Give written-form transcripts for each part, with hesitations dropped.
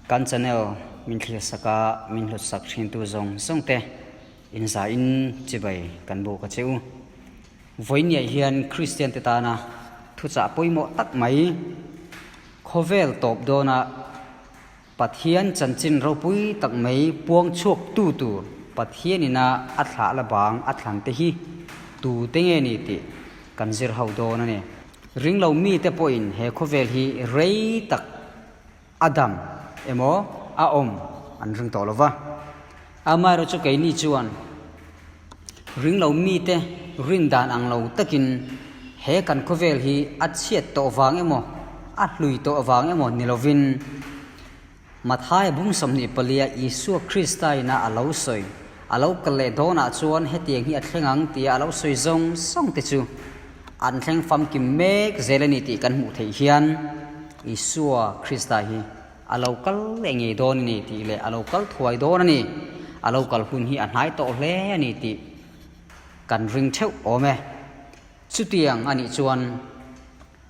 Kan channel min thlir saka min hlut sak thin tu zawng zawng te in za in chibai kan buk a che u. Vawinia hian Kristian te tana thuchah pawimawh tak mai khawvel tawp dawna Pathian chanchin ropui tak mai puang chhuak tu tur Pathian ina a thlah la bang a thlan te hi tu te nge ni tih kan zir ho dawn a ni. Ringlo mite pawhin he khawvel hi rei tak a dam emaw a awm an ring tawh lo va. Amaherawhchu keini chuan ringlo mite rin dan ang lo takin he kan khawvel hi a chhiat tawh vang emaw a hlui tawh vang emaw ni lovin Mathaia bung 24-a Isua Krista ina a lo sawi, a lo kal leh dawnah chuan hetiang hi a thleng ang tia a lo sawi zawng zawng te chu an thleng famkim mek zel a ni tih kan hmuh theih hian Isua Krista hi a lo kal leh ngei dawn a ni tih leh a lo kal thuai dawn a ni, a lo kal hun hi a hnai tawh hle a ni tih kan ring theuh awm e. Chutiang a nih chuan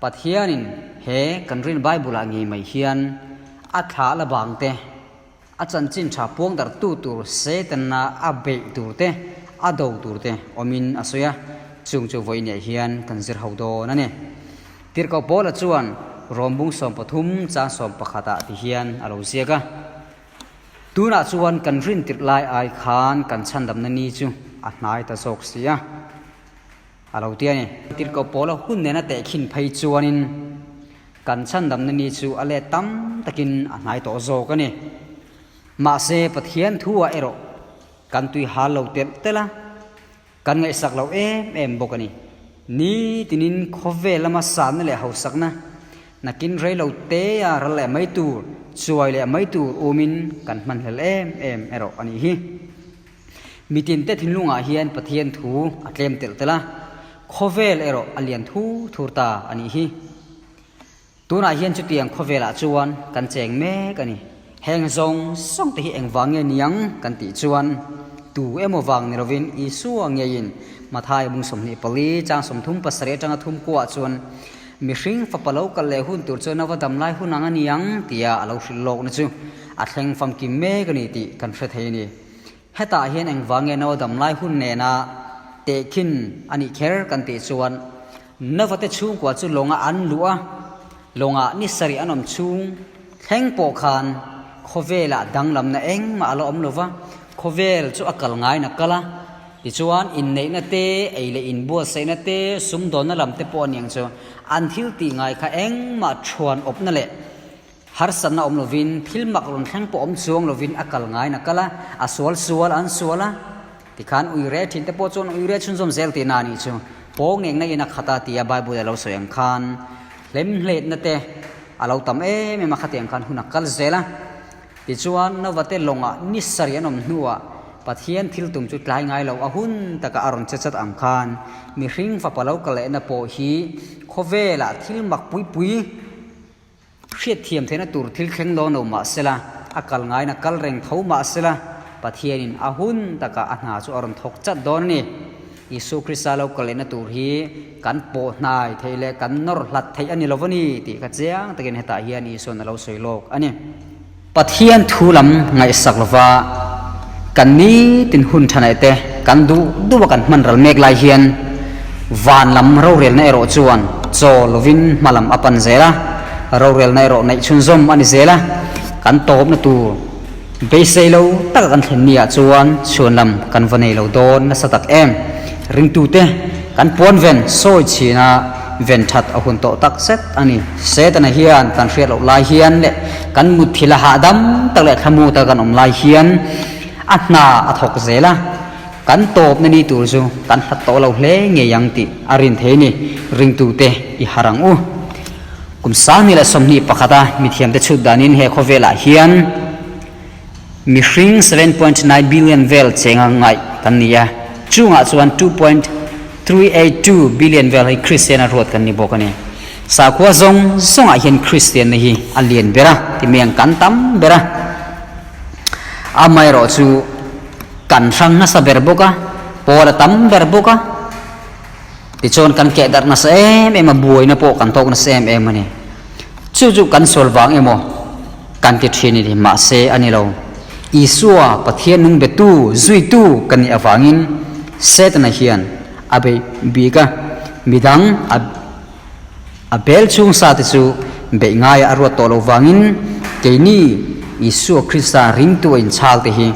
Pathianin he kan rin Bible-ah ngei mai hian a thlah la bang te, a chanchin tha puang darh tu tur Setana a beih tur te, a do tur te awmin a sawi a, chung chu vawiinah hian kan zir ho dawn a ni. Tirhkoh Paula chuan Rom bung 13 chang 11 ah ti hian a lo ziak a, Tunah chuan kan rin tirh lai ai khan kan chhandamna ni chu a hnai ta zawk si a. A lo ti a ni. Tirhkoh Paula hun nena tehkhin phei chuanin kan chhandamna ni chu a let tam takin a hnai tawh zawk a ni. Mahse, Pathian thu-ah erawh kan tui hal lo telh telh a, kan ngaihsak lo em em bawk a ni. Ni tinin khawvel lama sanna leh hausakna nakin rei lo tea ral leh mai tur, chuai leh mai tur umin kan hmanhlel em em erawh a nih hi. Mitinte thinlungah hian Pathian thu a tlem telh telh a, khawvel erawh a lian thur thur ta a nih hi. Tunah hian chutiang khawvelah chuan kan cheng mek a ni. Heng zawng zawng te hi engvang nge niang kan tih chuan tu emaw vang ni lovin Isua ngeiin Mathai bung 24 chang 37 atanga thum kuah chuan mihring fapa lo kal leh hun tur chuan a va dam lai hun ang a niang tia a lo hrilh lawkna chu a thleng famkim mek a ni tih kan hre thei a ni. Hetah hian engvang nge nau dam lai hun nena tehkhin a nih kher kan tih chuan Navate chhungkua chu lawnga an luh a, lawngah ni sarih an awm chhung thleng pawh khan khawvelah danglamna engmah a la awm lo va, khawvel chu a kal ngaiin a kal a, tichuan inneihna te, ei leh inbuatsaihna te, sumdawnna lam te pawh a ni ang chu an thil tih ngai kha engmah thuan awpna leh Harsatna awm lovin, thil mak rawn thleng pawh awm chuang lovin a kal ngaiin a kal a, a sual sual an sual a, tikhan ui re thin te pawh chuan ui re chhunzawm zel tihna a nih chu. Pawng engna in a khat a tia Bible a lo sawi ang khan hlemhletna te a lo tam em em a, khatiang khan hun a kal zel a. Tichuan Novate lawngah ni sarih an awm hnuah Pathian thil tum chu tlai ngai lo a hun taka a rawn che chat ang khan mihring fapa lo kal lehna pawh hi khawvelah thil mak pui pui Hriatthiam theihna tur thil thleng dawn lo mah sela, a kal ngaiin a kal reng tho mah sela, Pathianin a hun takah a hna chu a rawn thawk chat dawn a ni. Isu Krista lo kal lehna tur hi kan pawh hnai theih leh kan nawr hlat theih a ni lo va ni tih kha chiang takin hetah hian Isua'n a lo sawi lawk a ni. Pathian thu lam ngaihsak lova kan nitin hun tha naih te kan duh duh a kan hman ral mek lai hian van lam rorelna erawh chuan chaw lovin hma lam a pan zel a, rorelna erawh neih chhunzawm a ni zel a, kan tawpna tur beisei lo taka kan thlen ni ah chuan chhuan lam kan va nei lo dawn nasa tak em. Ringtute kan puan ven sawi chhin a ven that a hun tawh tak zet a ni. Setana hian kan hriat loh lai hian leh kan mutthil a hahdam tak leh thlamu taka kan awm lai hian a hna a thawk zel a, kan tawpna ni tur chu kan hlat tawh lo hle ngei ang tih a rin thei a ni. Ringtute i har ang u. Kum 2021 a mithiamte chhut danin he khawvelah hian Mihring 7.9 billion vel chenga ngaih kan ni a, chungah chuan 2.382 billion vel hi Kristian a ruat kan ni bawk a ni. Sakhua zawng zawngah hian Kristianna hi a lian ber a, ti mai ang kan tam ber a. Amaherawh chu kan hrang nasa ber bawk a, pawl a tam ber bawk a, tichuan kan keh darh nasa em em a, buaina pawh kan tawk nasa em em a ni. Chu chu kan sual vang emaw? kan ti thin a ni. Mahse a ni lo. Isua Pathian nung betu, zuitu kan nih avangin Setana hian a beih bik a, midang a a bel chhung sa te chu beih ngaia a ruat tawh loh vangin keini Isua Krista ringtu a inchhal te hi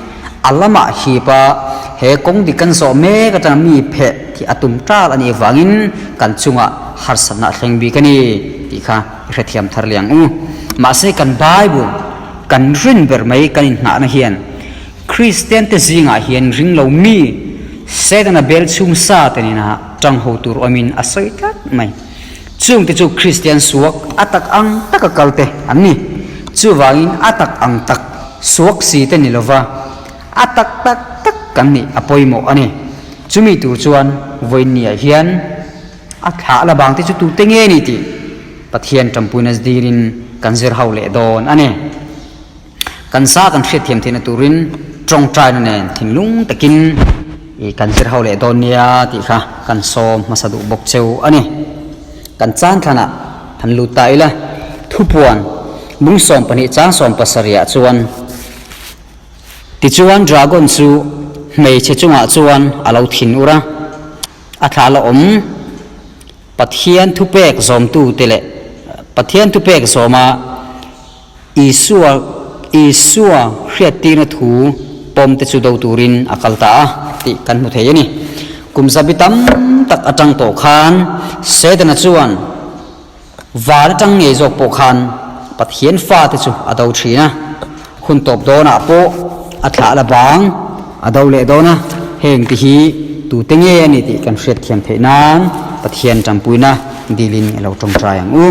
a lamah hip a, he kawng dik kan zawh mek atanga mi pheh hi a tum tal a nih avangin kan chungah harsatna a thleng bik a ni tih kha i hrethiam thar leh ang u. Mahse kan Bible kan rin ber mai kan inhnahna hian Kristian te zingah hian ring lo mi Setana bel chhung sa te nena tang ho tur awmin a sawi tlat mai. Chung te chu Kristian suak a tak ang taka kal te an ni. Chuvangin a tak ang tak suak si te ni lova a tak tak tak kan nih a pawimawh a ni. Chumi tur chuan vawiinniah hian a thlah la bang te chu tute nge ni tih Pathian tanpuina dirin kan zir ho leh dawn a ni. Kan sa kan hriatthiam theihna turin tawngtaina nen thinlung takin i kan zir ho leh dawn nia tih kha kan sawm hmasa duh bawk cheu a ni. Kan chan thlanah han lut ta ila, thupuan bung 12 chang 70 ah chuan tichuan dragon chu hmeichhe chungah chuan a lo thin ur a, a thla la awm. Pathian thupek zawmtute leh Pathian thupek zawma Isua Isua hriattirna thu pawmte chu do turin a kal ta a tih kan hmu thei a ni. Kum zabi tam tak atang tawh khan Setana chuan van atang ngei zawk pawh khan Pathian fate chu a do thin a. Hun tawp dawnah pawh a thlah la bang a do leh dawn a, heng te hi tute nge a ni tih kan hriat thiam theih nan Pathian tanpuina dilin i lo tawngtai ang u.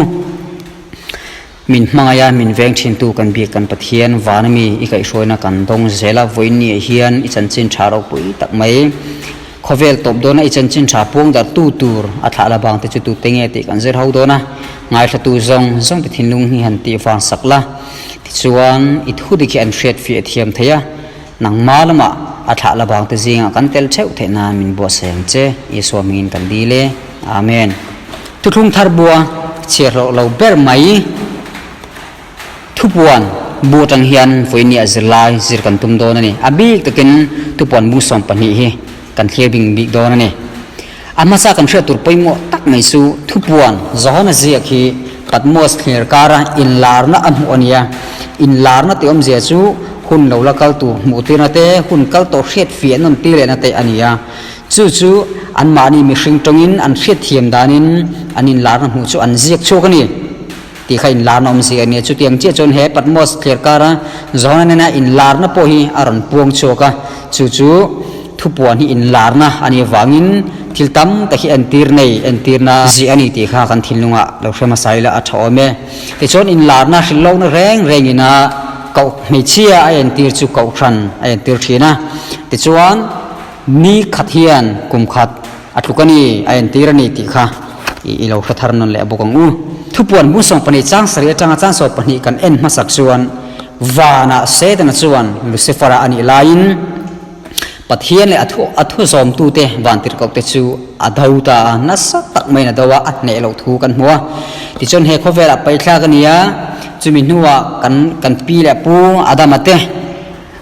Min hmangaih a, min veng thintu kan bik kan Pathian vana mi i kaihhruaina kan dawng zel a, vawiin ni ah hian i chanchin tha ropui tak mai. Khawvel tawp dawna i chanchin tha puang darh tu tur a thlah la bang te chu tute nge tih kan zir ho dawn a, ngaithlatu zawng zawng te thinlung hi han tih vang sak la. Tichuan, i thu dik hi an hriat fiah thiam thei a, nangma lamah a thlah la bang te zingah kan tel theuh theih nan min buatsaih ang che, Isua hmingin kan dil e. Amen. Thuthlung thar bua chhiarhlawh lo ber mai thupuan bu atang hian vawinia zirlai zir kan tum dawn a ni. A bik takin thupuan bu 12 hi kan thlir bing bik dawn a ni. A hmasa kan hriat tur pawimawh tak mai chu thupuan Johana ziak hi Patmos thlir kara inlarna a hmuh a ni a. Inlarna tih awmzia chu hun lo la kal tur hmuh tirna te, hun kal tawh hriat fiah nawn tir lehna te a ni a. Chu chu anmahni mihring tawngin an hriatthiam danin an inlarna hmuh chu an ziak chhuak a ni tih kha inlarna awmzia a ni a. Chutiang chiah chuan he Patmos thlir kara Johana nena inlarna pawh hi a rawn puang chhuak a. Chu chu thupuan hi inlarna a nih avangin thil tam tak hi entir nei, entirna zih a ni tih kha kan thinlungah lo hre hmasa ila a tha awm e. Tichuan inlarna hrilh lohna reng rengin a koh hmeichhia a entir chu kohhran a entir thin a. Tichuan ni khat hian kum khat a tluk a ni, a entir a ni tih kha i lo hre thar nawn leh bawk ang u. Thupuan hmun 12 chang sarih atanga chang 12 kan en hmasak chuan Vanah Setana chuan Lucifer-a a nih laiin Pathian leh a thu a thu zawmtute vantirhkohte chu a do ta a, nasa tak maiin a do a, a hneh loh thu kan hmu a. Tichuan he khawvelah paithlak a ni a, chumi hnuah kan kan pi leh pu Adama te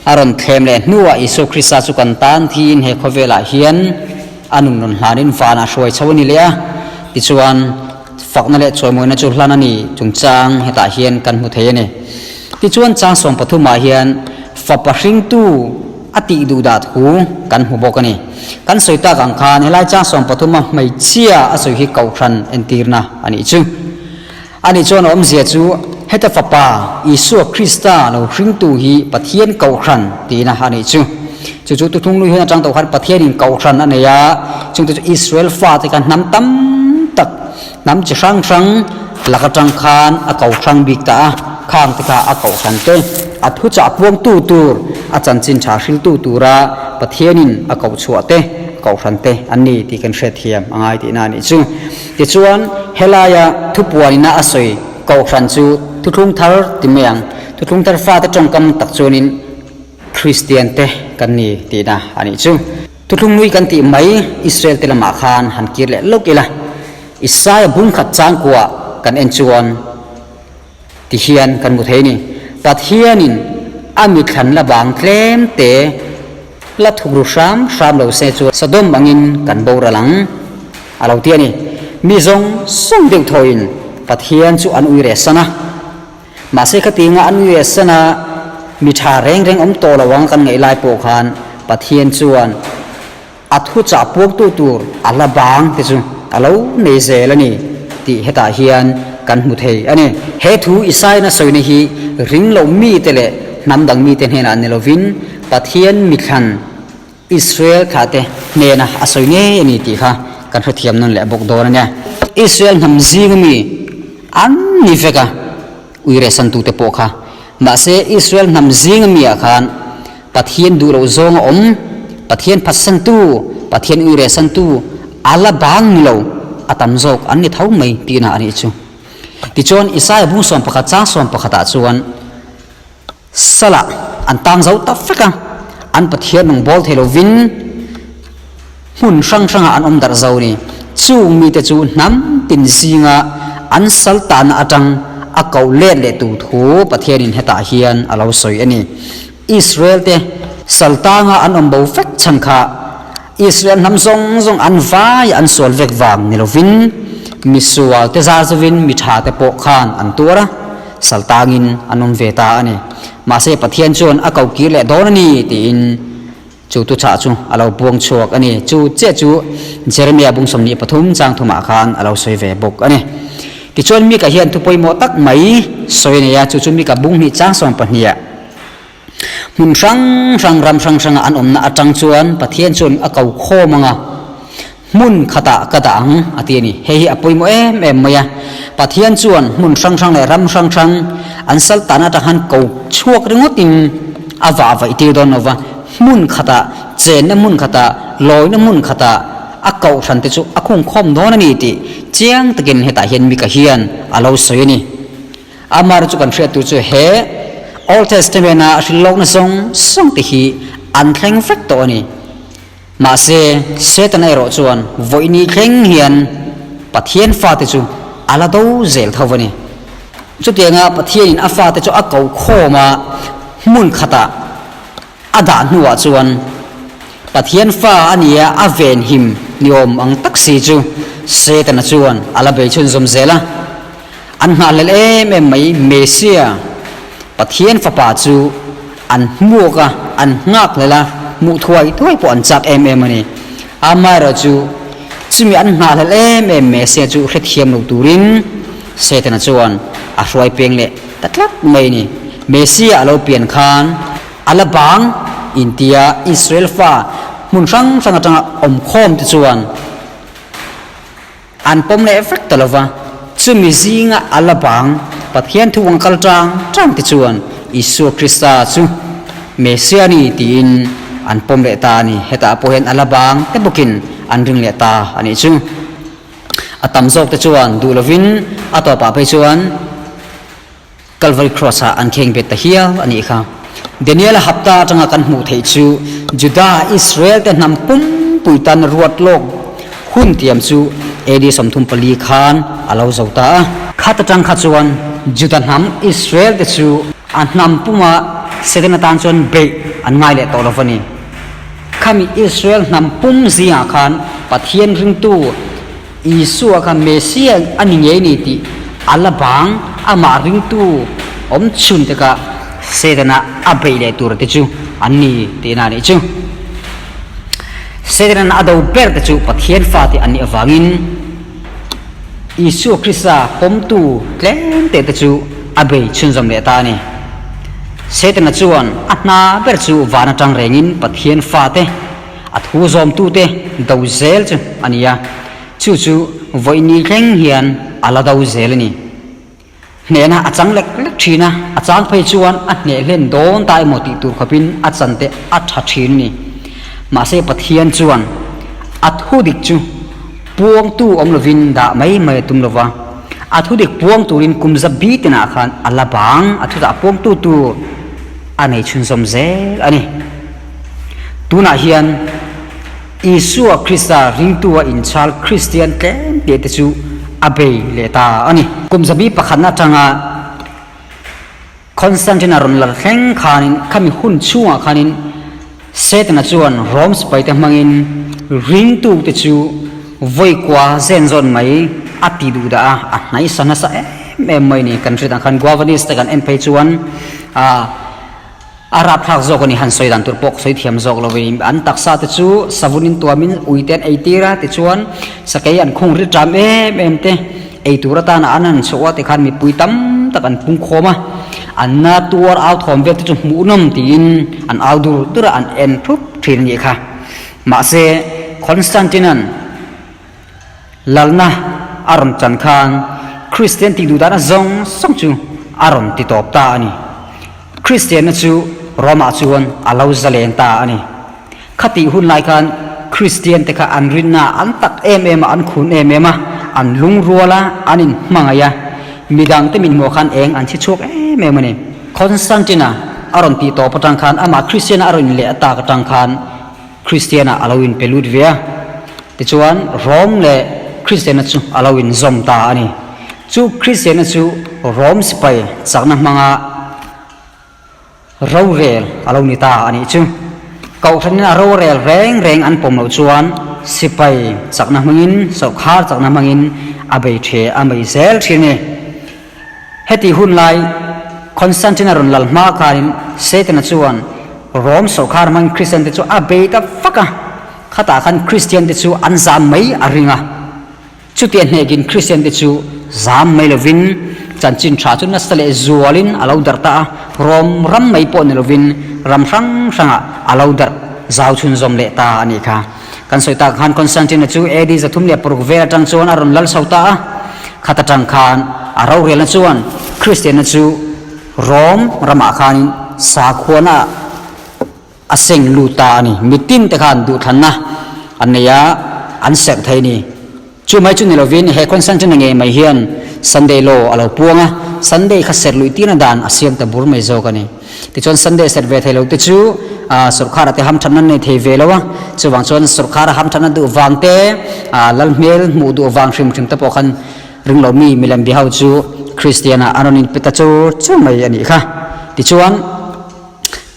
a rawn thlem leh hnuah Isua Krista chu kan tan thiin he khawvelah hian a nun rawn hlanin vanah hruai chho a ni leh a. Tichuan. Fakna leh chawimawina chu hlan a ni chungchang hetah hian kan hmu thei a ni. Tichuan chang 13 ah hian fapa hringtu a tih duh dah thu kan hmu bawk a ni. Kan sawi tak ang khan helai chang 13 a hmeichhia a sawi hi kohhran entirna a nih chu. A nih chuan a awmzia chu heta fapa Isua Krista lo hringtu hi Pathian kohhran tihna a nih chu. Chu chu Tuthung Lui hun atang tawh khan Pathianin kohhran a nei a, chungte chu Israel fate khan hnam tam tak, hnam chi hrang hrang lak atang khan a ko hrang bik ta a, khang te kha a kohhran te a thuchah puangtu tur, a chanchin tha hriltu tura Pathianin a koh chhuah te, a kohhran te an ni tih kan hriatthiam a ngai tihna a nih chu. Tichuan, helaia thupuanina a sawi kohhran chu Thuthlung Thar ti mai ang, Thuthlung Thar fate tawngkam tak chuanin, Kristian te kan ni tihna a nih chu. Thuthlung nui kan tih mai Israel te lamah khan han kir leh lawk ila, Isaia bung khat changkua kan en chuan ti hian kan hmu thei a ni. Pathianin a mithlan la bang tlem te la thuk ru hram hram lo se chuan Sodom angin kan boral ang a lo ti a ni. Mi zawng zawng deuh thawhin Pathian chu an ui reh san a. Mahse khatinga an ui reh san a, mi tha reng reng awm tawh lo ang kan ngaih lai pawh khan Pathian chuan A thuchah puangtu tur a la bang te chu a lo nei zel a ni tih hetah hian kan hmu thei a ni. He thu Isaia-na sawina hi ring lo mite leh hnam dang mite hnenah ni lovin Pathian mithlan Israel thlahte hnena a sawi ngei a ni tih kha kan hrethiam nawn leh bawk dawn a nia. Israel hnam zinga mi an ni vek a, uiresantute pawh kha. Mahse Israel hnam zinga miah khan Pathian duh loh zawng a awm, Pathian phatsantu, Pathian uiresantu a la bang ni lo, a tam zawk an ni tho mai tihna a nih chu. Tichuan Isaia bung 11 chang 11 ah chuan Salah an tang zo ta vek a, an Pathian rawn bawl thei lovin hmun hrang hrangah an awm darh zo ni. Chung mite chu hnam tin zinga an sal tahna atang a koh let leh tur thu Pathianin hetah hian a lo sawi a ni. Israel te sal tanga an awm bo vek chhan kha Israel hnam zawng zawng an vai an sual vek vang ni lovin misual te zar zovin mi tha te pawh khan an tuar a, sal tangin an awm ve ta a ni. Mahse Pathian chuan a ko kir leh dawn a ni tiin Chu tuchah chu a lo buang chhuak a ni. Chu chiah chu Jeremia bung 23 chang thumah khan a lo sawi ve bawk a ni. Tichuan Mika hian thu pawimawh tak mai sawi a nei a, chu chu Mika bung hnih chang sawmpahniha hmun hrang hrang ram hrang hranga an awmna atang chuan Pathian chuan a ko khawm ang a, hmun khatah ka dah ang a ti a ni. Hei hi a pawimawh em em mai a. Pathian chuan hmun hrang hrang leh ram hrang hrang an sal tan atang khan ko chhuak ringawtin a vah vaih tir dawn lo va, hmun khatah, chenna hmun khatah, lawina hmun khatah a kohhran te chu a khung khawm dawn a ni tih chiang takin hetah hian Mika hian a lo sawi a ni. Amar chu kan hriat tur chu he Old Testament a hrilhlawkna zawng zawng te hi an thleng vek tawh a ni. Mahse, Setana erawh chuan vawiini thleng hian Pathian fate chu a la do zel tho a ni. Chutianga Pathianin a fate chu a ko khawm a, hmun khatah a dah hnuah chuan Pathian fa a nia a venhim ni awm ang tak si chu Setana chuan a la bei chhunzawm zel a. An nghahhlelh em em mai Messia, Pathian Fapa chu an hmuak a, an nghakhlelh a, hmuh thuai thuai pawh an chak em em a ni. Amaherawh chu, chumi an nghahhlelh em em Messia chu hrethiam lo turin Setana chuan a hruai peng leh ta tlat mai a ni. Messia a lo pian khan a la bang intia Israel fa hmun hrang hrang atanga awmkhawm te chuan, An pawm leh vek ta lova, chumi zinga a la bang Pathian thu ang kal tang tang te chuan Isua Krista chu Messia ni tiin an pawm leh ta a ni. Hetah pawh hian a la bang te bawkin an ring leh ta a nih chu. A tam zawk te chuan duh lovin a tawpah phei chuan Calvary Cross ah an kheng bet ta hial a nih kha. Daniel-a hapta atanga kan hmuh theih chu Juda Israel te hnam pumpui tan ruat lawk hun tiam chu AD 34 khan a lo zo ta a. Khat atang kha chuan Juda hnam Israel te chu a hnam puma Satan atan chuan beih an ngai leh tawh lo va ni. Khami Israel hnam pum zingah khan Pathian ringtu Isua kha Messiah a ni ngei ni tih a la bang, amah ringtu awm chhun te kha Setana a beih leh tur te chu an ni tihna a nih chu. Setana'n a do ber te chu Pathian fate an nih avangin Isua Krista pawmtu tlem te te chu a bei chhunzawm leh ta a ni. Setana chuan a hna ber chu van atang rengin Pathian fate A thu zawmtute do zel chu a ni a, chu chu vawiini thleng hian a la do zel a ni. Hnehna a chang lek lek thin a, a chang phei chuan a hneh hlen dawn ta emaw tih tur khawpin a chan te a tha thin a ni. Mahse Pathian chuan a thu dik chu puangtu awm lovin dah mai mai a tum lova, a thu dik puang turin kum za bi tinah khan a la bang, a thu dah puangtu tur a nei chhunzawm zel a ni. Tunah hian Isua Krista ringtua inchhal Kristian tlem tih te chu a bei leh ta a ni. Kum zabi pakhatna atanga Constantine-a rawn lal thleng khanin khami hun chhungah khanin Setana chuan Rome sipaite hmangin ringtute chu vawikua zen zawn mai a ti duh dah a, a hnaisa nasa em em mai ni. Kan hriat ang khan Guavanese te kan en phei chuan ah a rapthlak zawk a ni, han sawi dan tur pawh ka sawi thiam zawk lo vei. An taksa te chu savun in tuamin ui te an ei tir a, tichuan sakei an khung rit ṭam em em te ei tur atana an han chhoh a tikhan mipui tam tak an pungkhawm a, an na tuar au thawm vel te chu hmuhnawm tiin an au dur dur a, an en thup thin a nih kha. Mahse, Constantine-a'n lalna a rawn chan khan Kristian tih duh dana zawng zawng chu a rawn ti tawp ta a ni. Kristianna chu Rome-ah chuan a lo zalen ta a ni. Khatih hun lai khan Kristian te kha an rinna an tak em em a, an khun em em a, an lungrual a, an inhmangaih a, midang te mithmuh khan eng an chhi chhuak em em a ni. Constantine-a a rawn tih tawp atang khan amah Kristiana a rawn inleh tak atang khan Kristiana a lo inpe lut ve a, tichuan Rome leh Kristiana chu a lo inzawm ta a ni. Chu Kristiana chu Rome sipai chakna hmanga Rorel a lo ni ta a nih chu. Kohhranin a rorel reng reng an pawm loh chuan sipai chakna hmangin, sawrkhar chakna hmangin a bei the a mei zel thin a ni. Heti hun lai Constantine-a rawn lal hma khanin Setana chuan Rome sawrkhar hmangin Kristiante chu a bei ta vak a, khatah khan Kristiante chu an zam mai a ring a. Chutia hnekin Kristiante chu zam mai lovin chanchin tha chu nasa leh zualin a lo darh ta a, Rom ram mai pawh ni lovin ram hrang hrangah a lo darh zau chhunzawm leh ta a nih kha. Kan sawi tak khan Constantine-a chu AD 306 vel atang chuan a rawn lal chho ta a, khat atang khan a rorelna chuan Kristianna chu Rom ramah khanin sakhuana A seng lut ta a ni. Mitin te khan duhthlanna an nei a, an serh thei ni. Chu mai chu ni lovin he Constantine-a ngei mai hian Sunday law a lo puang a, Sunday kha serh luih tirna dan a siam ta bur mai zawk a ni. Tichuan Sunday serh ve thei lo te chu sawrkhara te hamthatna nei thei ve lo a, chuvang chuan sawrkhara hamthatna duh vang te, lal hmel hmuh duh vang hrim hrim te pawh khan ringlo mi milem biho chu Kristian-ah an rawn inpe ta chur chur mai a nih kha. Tichuan.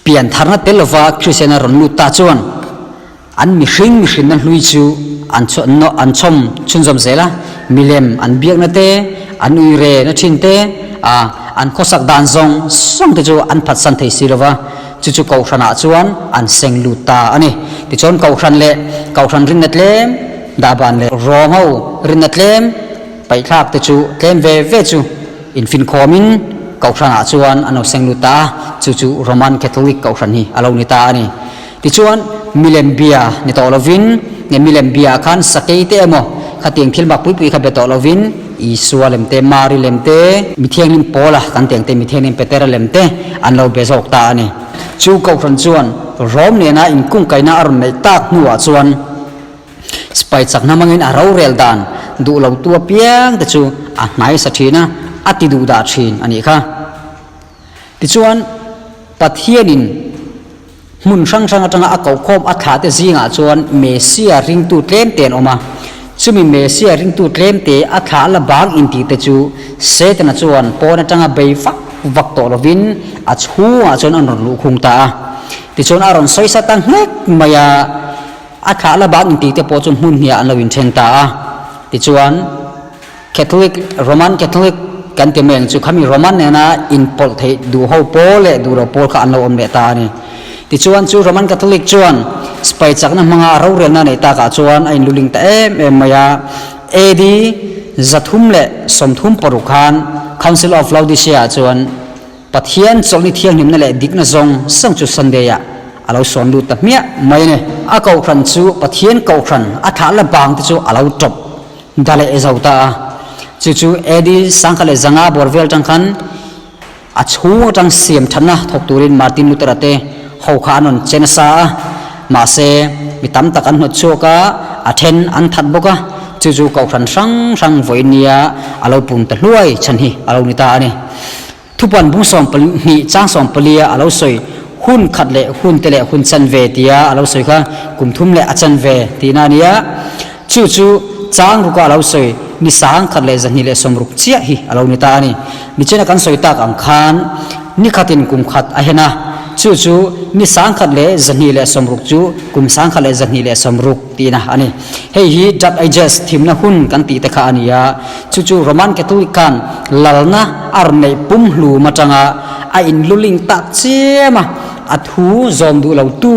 Pian tharna tel lova Kristiana rawn lut ta chuan an mihring mihrinna hlui chu an an chhawm chhunzawm zel a, milem an biakna te, an uire na thin te, an khawsak dan zawng zawng te chu an phatsan thei si lova, chu chu Kohhranah chuan an seng lut ta a ni. Tichuan Kohhran leh Kohhran rinna tlem, dahban leh rawngho rinna tlem, Paihthlak te chu tlem ve ve chu infinkhawmin Kohhranah chuan an lo seng lut ta a, chu chu Roman Catholic Kohhran hi a lo ni ta a ni. Tichuan, milem bia ni tawh lovin, nge milem biaah khan sakei te emaw khatiang thil mak pui pui kha be tawh lovin, Isua lem te, Mari lem te, Mithianghlim Paula kan tih ang te, Mithianghlim Petera lem te an lo be zawk ta a ni. Chu Kohhran chuan Rome nena inkungkaihna a rawn neih tak hnuah chuan, Sipai chakna hmangin a rorel dan duh lo tu apiang te chu a hnai sa thin a, a ti duh dah thin a nih kha. Tichuan, Pathianin hmun hrang hrang atanga a kokhawm a thlah te zingah chuan Messia ringtu tlem te an awm a. Chumi Messia ringtu tlem te a thlah la bang intih te chu Setana chuan pawn atanga bei vak vak tawh lovin a chhungah chuan an rawn luhkhung ta a. Tichuan a rawn sawisa ta nghek mai a. A thlah la bak intih te pawh chu hmun hniah an lo inthen ta a. Tichuan, Catholic, Roman Catholic kan ti mai ang chu, khami Roman nena inpawlh theih duh ho pawl leh duh lo pawl kha an lo awm leh ta a ni. Tichuan, chu Roman Catholic chuan sipai chakna hmanga rorelna a neih takah chuan a inluling ta em em mai a. AD 336 khan Council of Laodicea ah chuan, Pathian chawlhni thianghlimna leh dikna zawng zawng chu Sunday-ah a lo sawn lut ta hmiah mai a ni. A kohhran chu Pathian kohhran a thlah la bang te chu a lo tawp da leh zo ta a. Chu chu AD 1500 bawr vel atang khan a chhung atang siam thatna thawk turin Martin Luther-a te ho kha an rawn che nasa a. Mahse, mi tam tak an hnawt chhuak a, a then an that bawk a. Chu chu kohhran hrang hrang vawinia a lo pun ta hluai chhan hi a lo ni ta a ni. Thupuan bung 12 chang 14 a a lo sawi, Hun khat leh hun te leh hun chanve tia a lo sawi kha kum thum leh a chanve tihna a ni a. Chu chu chang ruka a lo sawi ni 126 chiah hi a lo ni ta a ni. Nichina kan sawi tak ang khan ni khatin kum khat a hen a, chu chu ni 1160 chu kum 1160 tihna a ni. Hei hi Dark Ages thimna hun kan tih te kha a ni a, chu chu Roman Catholic khan lalna a rawn neih pumhlum atanga a inluling tak chiam a, a thu zawm duh lo tu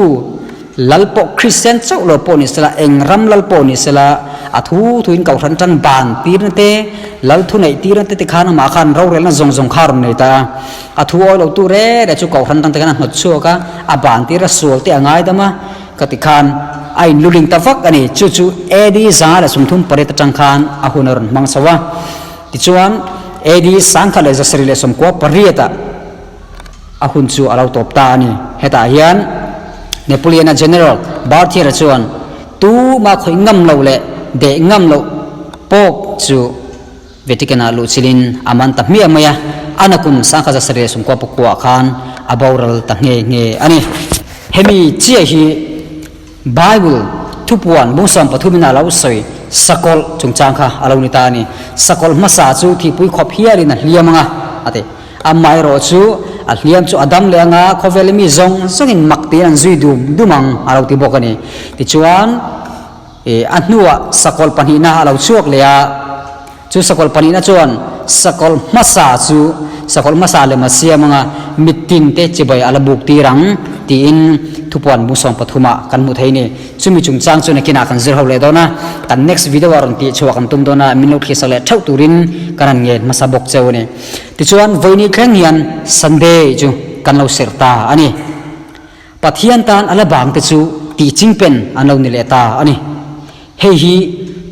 Lal pawh Kristian chauh lo pawh ni sela, eng ram lal pawh ni sela, a thu thuin kohhran tan ban tirna te, lal thu neih tirna te tikhan amah khan rorelna zawng zawng kha a rawn nei ta a. A thu awi lo tu re re chu kohhran tan te khan a hnawt chhuak a, a ban tir a sual te a ngaidam a, ka ti khan a inluling ta vak a ni. Chu chu AD 138 atang khan a hun a rawn hmang chho a. Tichuan, AD 1798 ah, A hun chu a lo tawp ta a ni. Hetah hian Napoleon-a General Berthier-a chuan tuma khawih ngam loh leh deh ngam loh Pope chu Vatican-ah luh chilhin a man ta hmiah mai a, a nakum 1799 khan a boral ta nghe nghe a ni. Hemi chiah hi Bible thupuan bung 13 in a lo sawi sakawlh chungchang kha a lo ni ta a ni. Sakawlh hmasa chu thihpui khawp hialin a hliam ang a, a ti. Amaherawh chu a hliam chu a dam leh anga khawvel mi zawng zawngin mak tiin an zui dum dum ang a lo ti bawk a ni. Tichuan ih a hnuah sakawlh pahnihna a lo chhuak leh a, chu sakawlh pahnihna chuan sakawlh hmasa chu sakawlh hmasa lem a siam anga mittin te chibai a la buk tir ang tiin thupuan bung 13 ah kan hmuh thei a ni. Chumi chungchang chu nakinah kan zir ho leh dawn a, kan next video ah rawn tih chhuah kan tum dawn a, min lo thlisak leh theuh turin kan han ngen hmasa bawk cheu a ni. Tichuan vawiini thleng hian Sunday chu kan lo serh ta a ni. Pathian tan a la bang te chu tih chingpen an lo ni leh ta a ni. Hei hi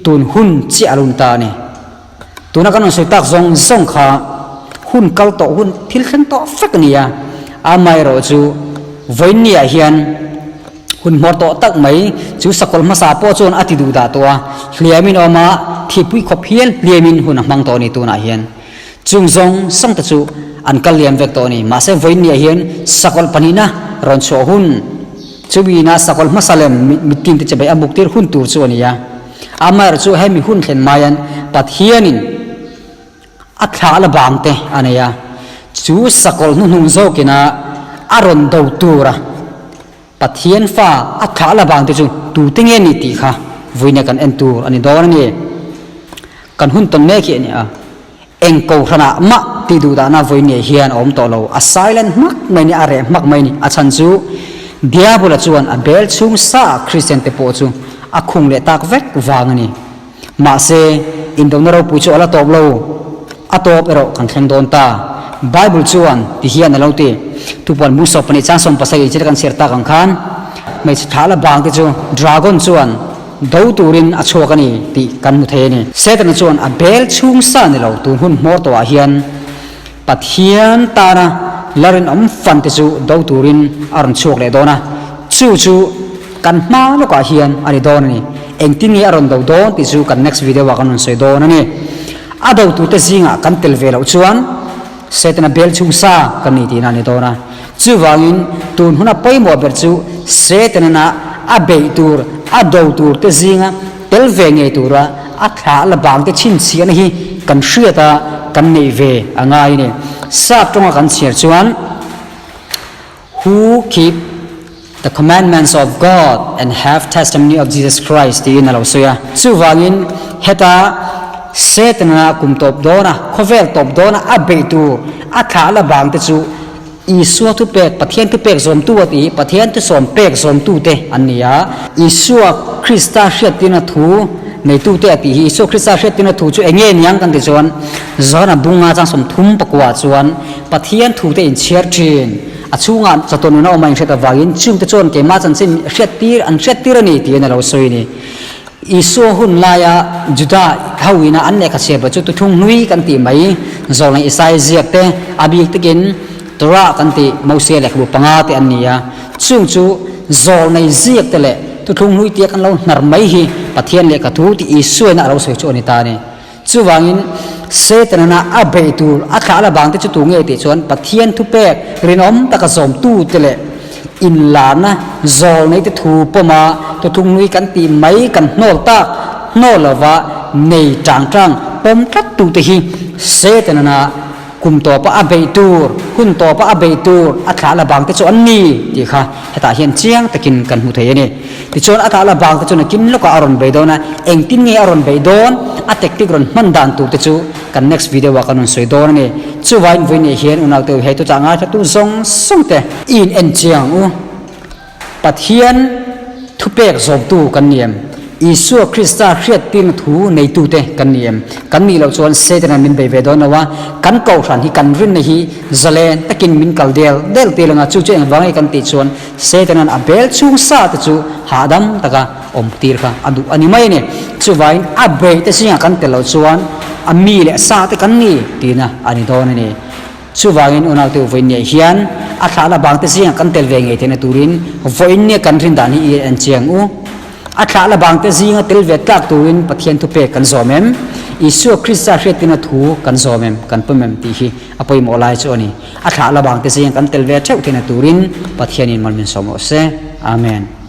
tun hun chiah a lo ni ta a ni. Tuna kan rawn sawi tak zawng zawng kha hun kal tawh hun thil thleng tawh vek a ni a, amaherawh chu vawiini ah hian Hun hmawr tawh tak mai, chu sakawlh hmasa pawh chuan a ti duh dah tawh a, hliamin a awm a, thihpui khawp hial hliamin hun a hmang tawh a ni tunah hian. Chung zawng zawng te chu an kal liam vek tawh a ni. Mahse vawiinniah hian sakawlh pahnihna rawn chhuah hun, chumi ina sakawlh hmasa lem mittin te chibai a muktir hun tur chu a ni a. Amaherawh chu hemi hun thlen maian Pathianin A thlah la bang te a nei a, chu sakawlh hnuhnung zawkina a rawn do tura Pathian fa a thlah la bang te chu tute nge ni tih kha vuina kan en tur a ni dawn a ni. Kan hun tawn mek hi a ni a, eng kohhranah mah tih duh dahna vawi ngei hian a awm tawh lo, a silent hmak mai ni, a reh hmak mai ni. A chhan chu Diabola chuan a bel chhung sa Kristian te pawh chu a khung leh tak vek vang a ni. Mahse, indona ropui chu a la tawp lo. A tawp erawh kan thleng dawn ta. Bible chuan ti hian a lo ti, Tupuan bung 12 chang 17 inchhir kan chhiar tak ang khan, hmeichhe thlah la bang te chu dragon chuan do turin a chhuak a ni tih kan hmu thei a ni. Setana chuan a bel chhung sa ni lo tun hun hmawr tawhah hian Pathian tana la rinawm fan te chu do turin a rawn chhuak leh dawn a, chu chu kan hma lawkah hian a ni dawn a ni. Engtin nge a rawn do dawn tih chu kan next video ah kan rawn sawi dawn a ni. A do tute zingah kan tel ve loh chuan Setana bel chhung sa kan ni tihna a ni dawn a. Chuvangin tun huna pawimawh ber chu Setana a beih tur, a do tur te zinga tel ve ngei tura a thlah la bang te chhinchhiahna hi kan hriat a, kan neih ve a ngai a ni. Sap tawnga kan chhiar chuan, Who keep the commandments of God and have testimony of Jesus Christ tiin a lo sawi a. Chuvangin heta Setana kum tawp dawna, khawvel tawp dawna a beih tur a thlah la bang te chu Isua thupek, Pathian thupek zawmtu a tih hi Pathian thusawm pek zawmtute an ni a. Isua Krista hriattirna thu neitute a tih hi Isua Krista hriattirna thu chu eng nge niang kan ti chuan Johana bunga chang 34 chuan Pathian thute inchhiar thin a chhungah chawtaw nuna awm a inhriat avangin chungte chuan keimah chanchin hriattir an hriattir a ni tiin a lo sawi a ni. Isua hun laia Juda ho ina an lehkha chhiar chu tuthung hlui kan tih mai, Zawlnei Isaia ziak te, a bik takin Torah kan tih Mosia lehkhabu panga te an ni a. Chung chu Zawlnei ziak te leh tuthung hlui tia kan lo hnar mai hi Pathian lehkha thu tih Isua ina a lo sawi chu a ni ta a ni. Chuvangin Setana a beih tur a thlah la vang te chu tu nge tih chuan Pathian thupek rinawm taka zawmtu te leh inlarna zawlnei te thu pawma tuthungnui kan tih mai kan hnawl tak hnawl lova nei tang tang pawm tlat tu te hi Setana. Kum tawpa a beih tur, hun tawpa a beih tur a thlah la bang te chu an ni tih kha hetah hian chiang takin kan hmu thei a ni. Tichuan a thlah la bang te chu nakin lawkah a rawn bei dawn a, engtin nge a rawn beih dawn, a tactic rawn hman dan tur te chu kan next video ah kan rawn sawi dawn a ni. Chuvain vawiin hian unaute hei tuchah ngaithla tu zawng zawng te i in en chiang ang u. Pathian thupek zawmtu kan ni em? Isua Krista hriattirna thu neitute kan ni em? Kan nih loh chuan Satan-a'n min bei ve dawn lo a, kan kohhran hi kan rinna hi zalen takin min kal del del tir ang a, chu chu engvang nge kan tih chuan Satan-a'n a bel chhung sa te chu hahdam taka awm tir kha a duh a ni mai a ni. Chuvangin a beihte zingah kan tel loh chuan a mi leh sa te kan ni tihna a ni dawn a ni. Chuvangin unaute vawiin niah hian a thlah la bangte zingah kan tel ve ngei theihna turin vawiin nia kan rin dan hi i en chiang u. A thlah la bangte zinga tel ve tlak turin Pathian thupek kan zawm em? Isua Krista hriattirna thu kan zawm em? Kan pawm em? tih hi a pawimawh lai chu a ni. A thlah la bangte zinga kan tel ve theuh theihna turin Pathianin mal min sawm rawh se. Amen.